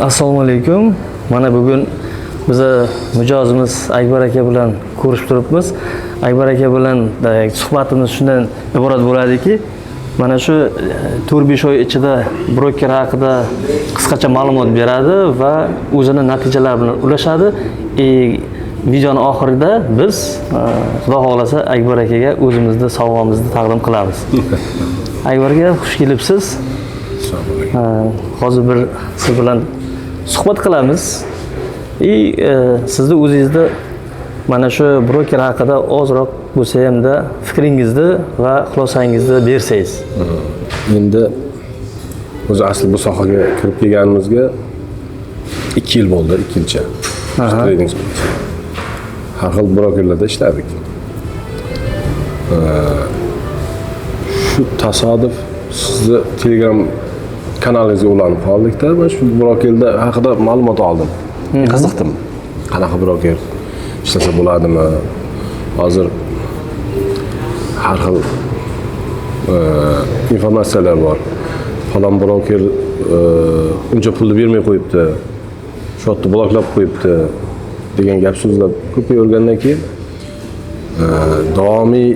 Assalomu alaykum. Mana bugun biza mijozimiz Akbar aka bilan ko'rishib turibmiz. Akbar aka bilan suhbatimiz shundan iborat bo'ladiki, mana shu 4-5 oy ichida broker haqida qisqacha ma'lumot beradi va o'zini natijalari bilan ulashadi. Videoni oxirida biz xudo xohlasa Akbar akaga o'zimizni sovg'amizni taqdim qilamiz. Akbar aka, xush kelibsiz. Hozir bir siz bilan suhbat qilamiz. И sizni o'zingizni mana shu broker haqida ozroq bo'lsa hamda fikringizni va xulosangizni bersangiz. Endi o'zi asli bu sohaga kirib kelganimizga 2 yil bo'ldi, 2 yilcha. Trading sohasida. Har xil brokerlarda ishladik. Shu tasodif sizni Telegram kanalingizga ulanib qoldikda, va shu brokerda haqida ma'lumot oldim. Qiziqdim. Qanaqa broker, ishlasa bo'ladimi? Hozir har xil informatsiyalar bor. Falon broker uncha pulni bermay qo'yibdi, счёт ni bloklab qo'yibdi degan gap so'zlar ko'payavergandan keyin davomiy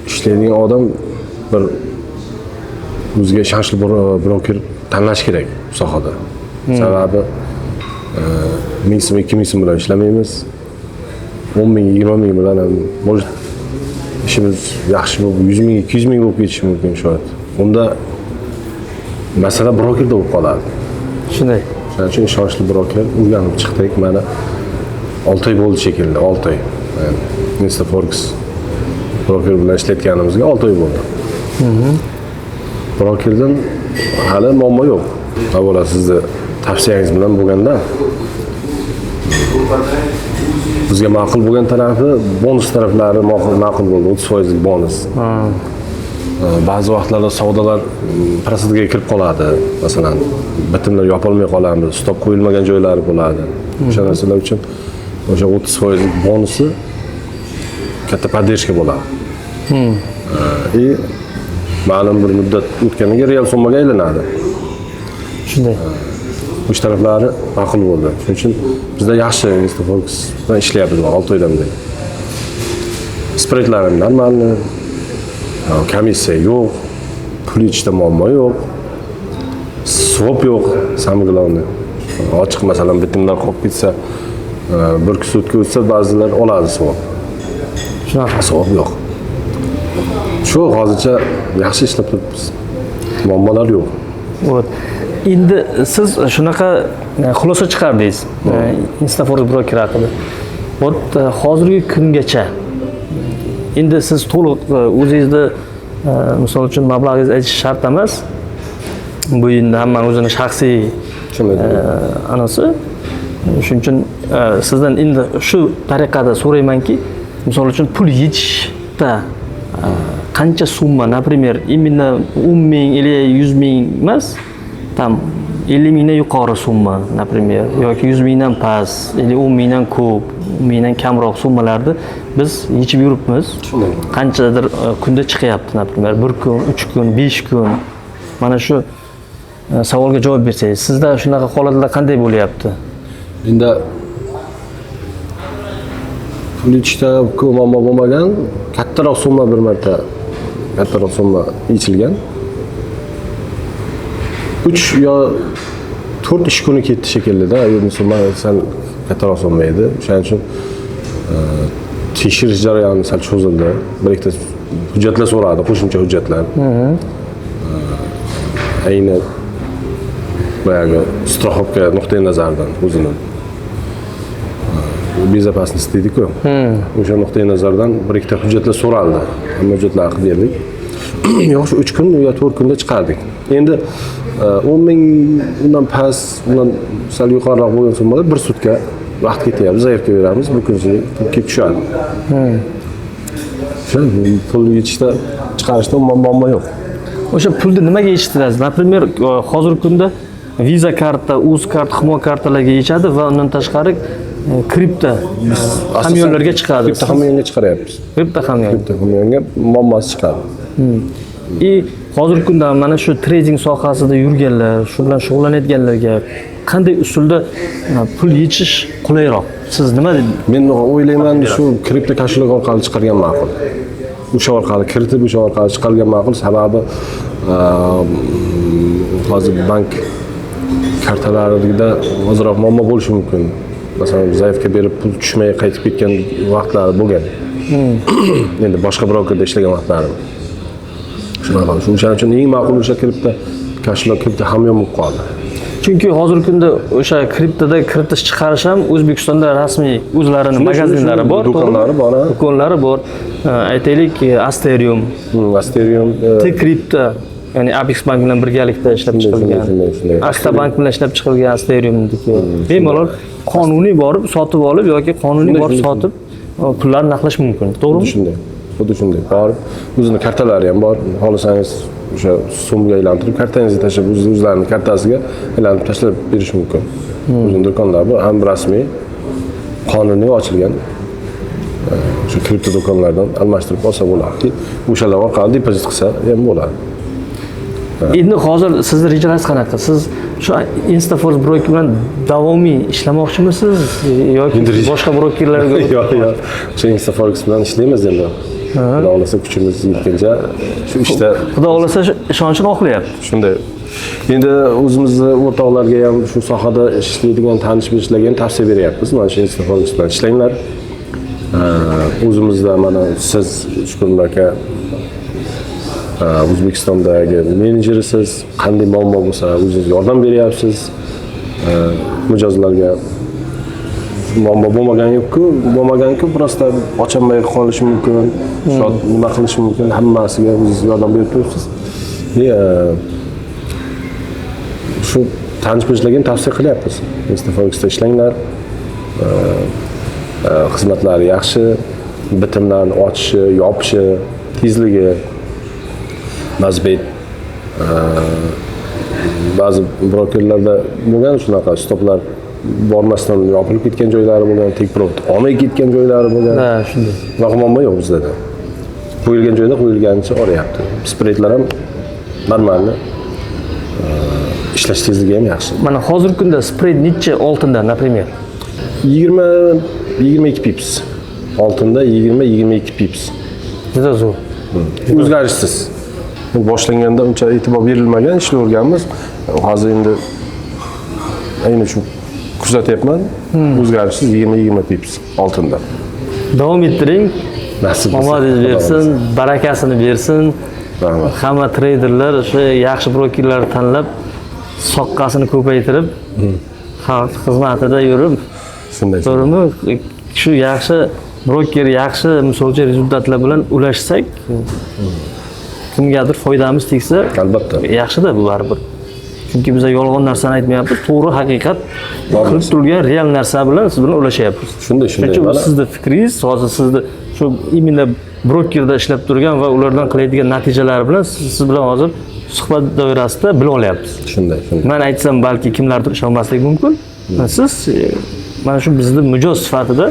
ishlaydigan odam bir o'ziga ishonchli broker tanlash kerak bu sohada. Sababi 1000 so'm, 2000 so'm bilan ishlamaymiz. 10 000, 20 000 bilan ham, может, ishimiz yaxshi bo'lib, 100 000, 200 000 bo'lib ketishi mumkin shoyat. Unda masala brokerda bo'lib qoladi. Shunday. Shuning uchun ishonchli broker o'rganib chiqdik. Mana 6 oy bo'ldi shekilli, 6 oy. Yani InstaForex broker bilan ishlayotganimizga 6 oy bo'ldi. Brokerdan hali muammo yo'q. Avvalo sizni tavsiyangiz bilan bo'lganda, bizga ma'qul bo'lgan tarafi, bonus taraflari ma'qul bo'ldi, 30 foizlik bonus. Ba'zi vaqtlarda savdolar просадка ga kirib qoladi. Masalan, bitimlar yopilmay qolamiz, stop qo'yilmagan joylari bo'ladi. O'sha narsalar uchun o'sha 30 foizlik bonusi katta поддержка bo'ladi. И ma'lum bir muddat o'tgandan keyin real summaga aylanadi. Shunday. O'sha taraflari ma'qul bo'ldi. Shuning uchun bizda yaxshi InstaForex bilan ishlayapmiz 6 oydan beri. Spredlar ham нормальный, komissiya yo'q, pul yechishda muammo yo'q, swap yo'q, самое главное. Ochiq, masalan, bitimlar qolib ketsa, bir sutka o'tsa, ba'zilar oladi swap. Shunaqa. Swap yo'q. Shu hozircha yaxshi ishlab turibmiz. Muammolar yo'q. Вот. Endi siz shunaqa xulosa chiqardingiz InstaForex broker haqida. Вот hozirgi kungacha endi siz to'liq o'zingizni misol uchun mablag'ingizni aytish shart emas. Bu endi hammani o'zini shaxsiy Shunday. Anasi. Shuning uchun sizdan endi shu tariqada so'raymanki, misol uchun pul yechishda qancha summa, например, именно 10 ming или 100 ming emas, там 50 mingdan yuqori summa, например, yoki 100 mingdan past или 10 mingdan ko'p, 10 mingdan kamroq summalarni biz yechib yuribmiz. Shunday. Qanchadir kunda chiqyapti, например, bir kun, 3 kun, 5 kun. Mana shu savolga javob bersangiz, sizda shunaqa holatlar qanday bo'lyapti? Endi pul yechishda ko'p muammo bo'lmagan. Kattaroq summa, bir marta kattaroq summa yechilgan. 3 yo 4 ish kuni ketdi shekillida. Endi summa sal kattaroq summa edi. O'shaning uchun tekshirish jarayoni sal cho'zildi. Bir ikkita hujjatlar so'radi, qo'shimcha hujjatlar. Ayni boyagi страховка nuqtai nazaridan, o'zini безопасность deydi-ku. O'sha nuqtai nazardan bir ikkita hujjatlar so'raldi. Hamma hujjatlarni qilib berdik. Yo'q, shu 3 kun yo 4 kunda chiqardik. Endi 10 ming, undan past, undan sal yuqoriroq bo'lgan summalar bir sutka vaqt ketyapti. Заявка beramiz, bir kun ichida pul kelib tushadi. O'sha pul yechishda, chiqarishda umuman muammo yo'q. O'sha pulni nimaga yechtirasiz? Например, hozirgi kunda Visa karta, Uzcard, Humo kartalarga yechadi va undan tashqari kripto hamyonlarga chiqadi. Kripto hamyonga chiqaryapmiz. Kripto hamyon. Kripto hamyonga muammosi chiqadi. И Hozirgi kunda mana shu trading sohasida yurganlar, shu bilan shug'ullanayotganlarga qanday usulda pul yechish qulayroq? Siz nima Men o'ylayman, shu kripto кошелёк orqali chiqargan ma'qul. O'sha orqali kiritib, o'sha orqali chiqargan ma'qul. Sababi hozir bank kartalarida ozroq muammo bo'lishi mumkin. Masalan, заявка berib, pul tushmay qaytib ketgan vaqtlari bo'lgan. Endi boshqa brokerda ishlagan vaqtlarim. Shunaqa. O'shaning uchun eng ma'qul o'sha kripto кошелёк, kripto hamyon bo'lib qoldi. Chunki hozirgi kunda o'sha kriptoda kiritish chiqarish ham O'zbekistonda rasmiy o'zlarini magazinlari bor, to'g'rimi? Do'konlari bor, ha. Do'konlari bor. Aytaylik, Asterium, Asterium, T-Crypto, ya'ni Apex Bank bilan birgalikda ishlab chiqilgan. Shunday, shunday. Akta Bank bilan ishlab chiqilgan Asteriumniki. Bemalol qonuniy borib sotib olib yoki qonuniy borib sotib, pullarni naqlash mumkin. To'g'rimi? Xuddi shunday. Xuddi shunday. Borib, o'zini kartalari ham bor. Xohlasangiz, o'sha so'mga aylantirib, kartangizga tashlab, o'zlarini kartasiga aylantirib tashlab berish mumkin. O'zini do'konlari bor, ham rasmiy, qonuniy ochilgan. O'sha kripto do'konlardan almashtirib olsa bo'ladi. O'shalar orqali depozit qilsa ham bo'ladi. Endi hozir sizni rejalaringiz qanaqa? Siz shu InstaForex broker bilan davomiy ishlamoqchimisiz yoki Endi boshqa brokerlarga? Yo'q. O'sha InstaForex bilan ishlaymiz endi. Xudo xohlasa, kuchimiz yetgancha shu ishda. Xudo xohlasa, shu ishonchini oqlayapti. Shunday. Endi o'zimizni o'rtoqlarga ham, shu sohada ishlaydigan tanish bilishlarga ham tavsiya beryapmiz. Mana shu InstaForex bilan ishlanglar. O'zimizda mana siz, Shukurullo aka, O'zbekistondagi menejerisiz, qanday muammo bo'lsa, o'zingiz yordam beryapsiz. Mijozlarga muammo bo'lmagan yo'q-ku, bo'lmagan-ku, просто ocholmay qolishi mumkin, счёт nima qilishi mumkin, hammasiga o'zingiz yordam berib turibsiz. И shu tanish bilishlarga ham tavsiya qilyapmiz. InstaForexda ishlanglar. Xizmatlari yaxshi, bitimlarni ochishi, yopishi, tezligi, Mazbet, ba'zi brokerlarda bo'lgan shunaqa stoplar bormasdan yopilib ketgan joylari bo'lgan, take profit olmay ketgan joylari bo'lgan. Ha, shunday. Bunaqa muammo yo'q bizlarda. Qo'yilgan joyda qo'yilganicha olyapti. Spredlar ham нормально. Ishlash tezligi ham yaxshi. Mana hozirgi kunda spread necha oltinda, например? 20, 22 pips. Oltinda 20, 22 pips. Juda zo'r. O'zgarishsiz. Bu boshlanganda uncha e'tibor berilmagan, ishlayverganmiz. Hozir endi ayni shu kuzatyapman. O'zgarishsiz 20, 20 pips oltinda. Davom ettiring. Nasib bo'lsa. Omadingiz bersin, barakasini bersin. Rahmat. Hamma treyderlar o'sha yaxshi brokerlarni tanlab, soqqasini ko'paytirib, xalq xizmatida yurib, Shunday. to'g'rimi? Shu yaxshi broker, yaxshi, misol uchun, результат lar bilan ulashsak, kimgadir foydamiz tegsa, Albatta. yaxshida bu baribir. Chunki biz yolg'on narsani aytmayapmiz, to'g'ri, haqiqat qilib turgan real narsa bilan siz bilan ulashyapmiz. Shunday, shunday. Chunki bu Mana sizni fikringiz, hozir sizni shu именно brokerda ishlab turgan va ulardan qiladigan natijalari bilan siz bilan hozir suhbat doirasida bila olyapmiz. Shunday, shunday. Man aytsam, balki kimlardir ishonmasligi mumkin. Siz mana shu bizni mijoz sifatida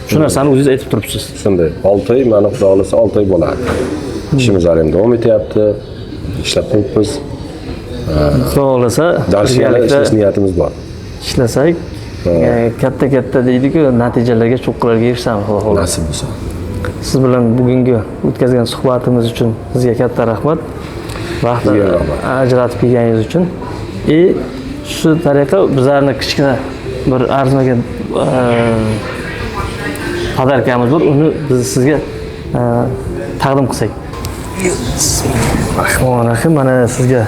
shu narsani o'zingiz aytib turibsiz. Shunday. 6 oy, mana Xudo xohlasa, 6 oy bo'ladi. Ishimiz hali ham davom etyapti. Ishlab turibmiz. Xudo xohlasa, Dars yana birgalikda ishlash niyatimiz bor. ishlasak, katta katta deydiku, natijalarga, cho'qqilarga erishamiz, Xudo xohlasa. Nasib bo'lsa. Siz bilan bugungi o'tkazgan suhbatimiz uchun sizga katta rahmat. Vaqt Sizga rahmat. Ajratib kelganingiz uchun. И shu tariqa bizlarni kichkina bir arzimagan подарка miz bor. Uni biz sizga taqdim qilsak. Rahmonir. Mana sizga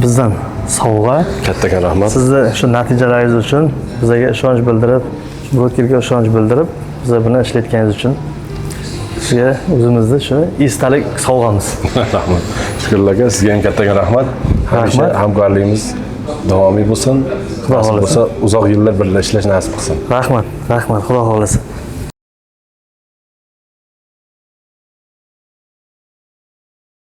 bizdan sovg'a. Kattakon rahmat. Sizni shu natijalaringiz uchun bizga ishonch bildirib, shu brokerga ishonch bildirib, biza bilan ishlayotganingiz uchun sizga o'zimizni shu esdalik sovg'amiz. Rahmat. Shukurlar aka, sizga ham kattakon rahmat. Hamisha Rahmat. hamkorligimiz davomiy bo'lsin. Xudo Nasib xohlasa. bo'lsa, uzoq yillar birga ishlash nasib qilsin. Rahmat, rahmat, Xudo xohlasa.